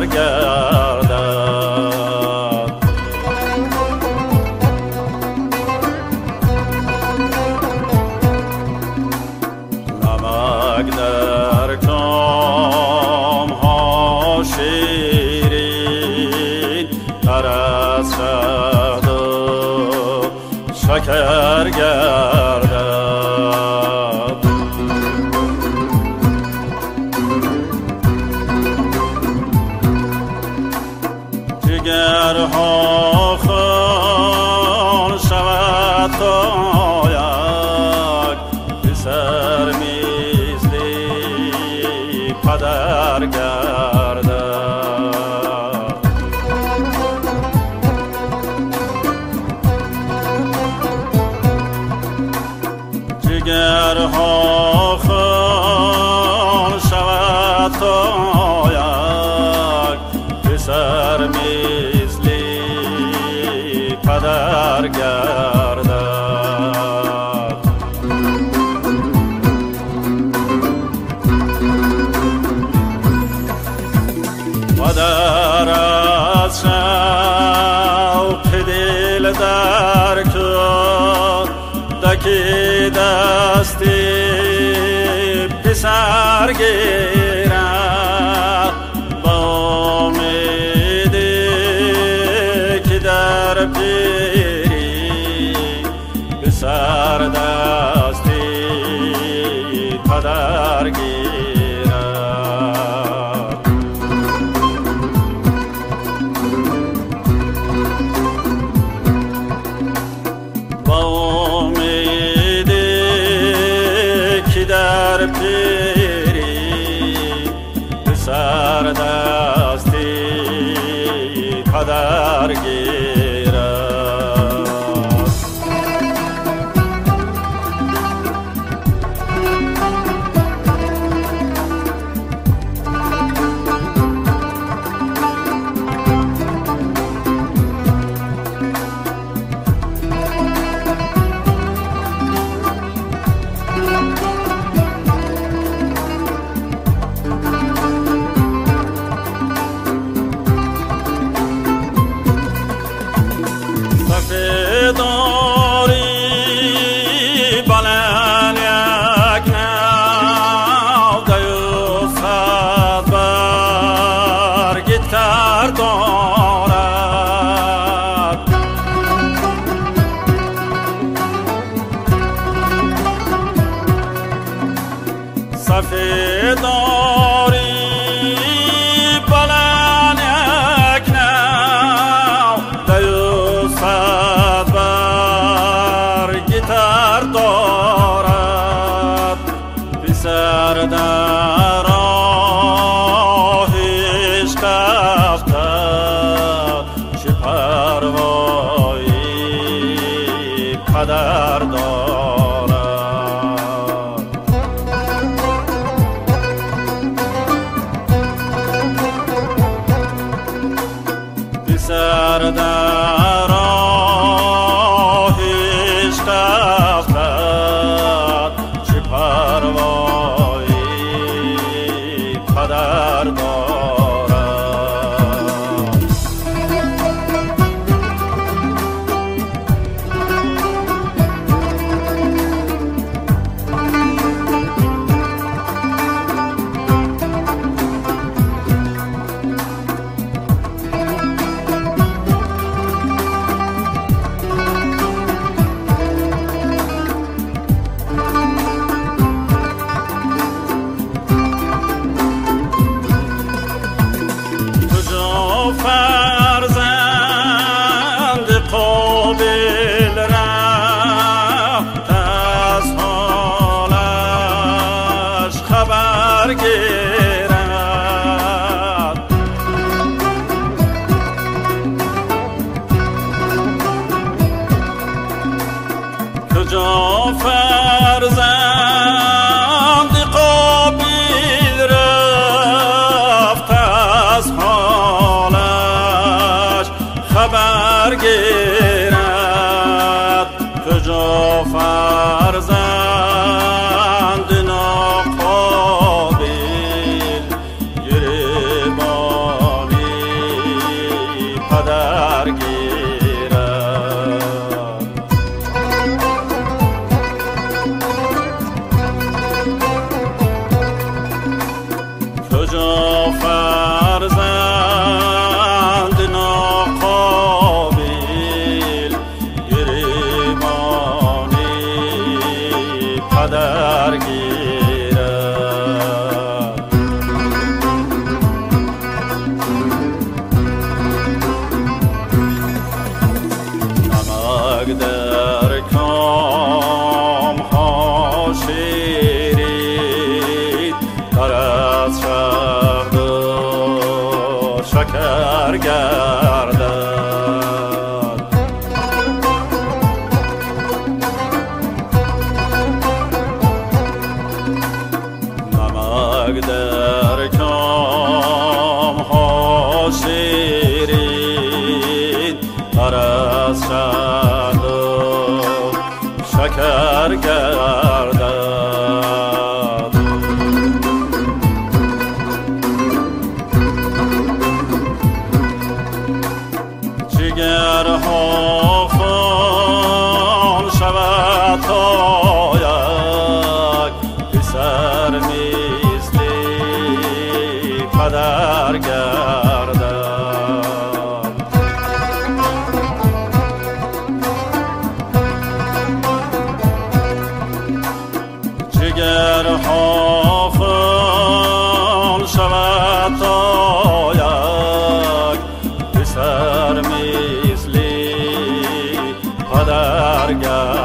گردد. نمک در کام ها شیرین تر از شهد و شکر گردد. جگرها خون شود تا یک پسر مثل پدر گردد. جگرها خون شود تا یک پسر مثل پدر گردد. پدر از شوق دل در کودکی دستی پسر گیرد، با امیدی که در پیری پسر دستی پدر گیرد. با امیدی که در پیری پسر دستی پدر گیرد. سفیداری بلند یک نو دیو صد برگ تر دارد. سفیداری بلند یک نو دیو صد برگ تر دارد. پسر در راه عشق افتد چه پروایی پدر دارد. پسر در راه عشق افتد چه پروایی پدر دارد. فرزند قابل رفت از حالش خبر گیرد. کجا فرزند قابل رفت از حالش خبر گیرد. کجا فرزند ناقابل گریبانی نمک در کام ها شیرین تر از شهد و شکر گردد. نمک در کام ها شیرین تر از شهد و شکر گردد. جگرها خون شود تا یک پسر مثل پدر گردد. جگرها خون شود تا یک پسر مثل پدر گردد.